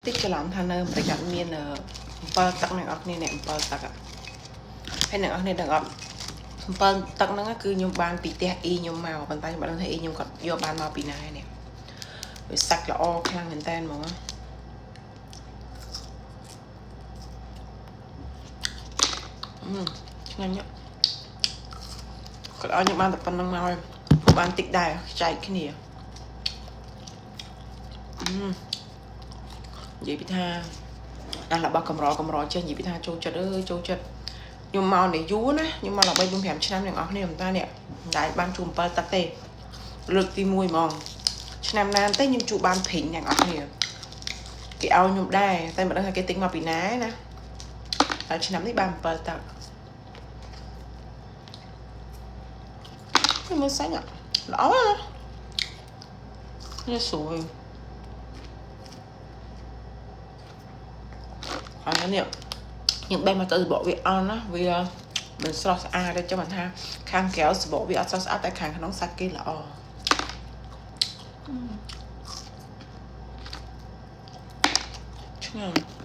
តិចច្រឡំថានៅអាមេរិកអត់មានអំពិលទឹកអ្នកនរគ្នាអ្នកអំពិលទឹកហើយអ្នកនរគ្នាដឹងអត់អំពិលទឹកហ្នឹងគឺខ្ញុំបានពីផ្ទះអ៊ីខ្ញុំមកប៉ុន្តែខ្ញុំអត់ដឹងថាអ៊ីខ្ញុំគាត់យកបានមកពីណានេះវាសាច់ល្អខ្លាំងមែនតើហ្មងអឺឆ្ងាញ់គាត់ឲ្យខ្ញុំបានតែប៉ុណ្្នឹងមកហើយបានតិចដែរចែកគ្នាអឺនិយាយពីថាអារបស់កម្រកម្រចេះនិយាយពីថាចូលចិត្តអើយចូលចិត្តខ្ញុំមកនេះយូរណាខ្ញុំមកដល់3 4 5ឆ្នាំអ្នកនរគ្នាមិនតានេះមិនដែលបានជួប7ទឹកទេលើកទី1ហ្មងឆ្នាំណាទេខ្ញុំជួបបានព្រីងអ្នកនរគ្នាគេឲ្យខ្ញុំដែរតែមិនដឹងថាគេទិញមកពីណាណាតែឆ្នាំនេះបាន7ទឹកមើលសាច់ល្អណានេះស្រួយហើយនេះខ្ញុំបេះមកទៅសបកវាអន់ណាវាមិនស្រស់ស្អាតទេចាំថាខាងក្រៅសបកវាអត់ស្រស់ស្អាតតែខាងក្នុងសាច់គេល្អឆ្ងាញ់។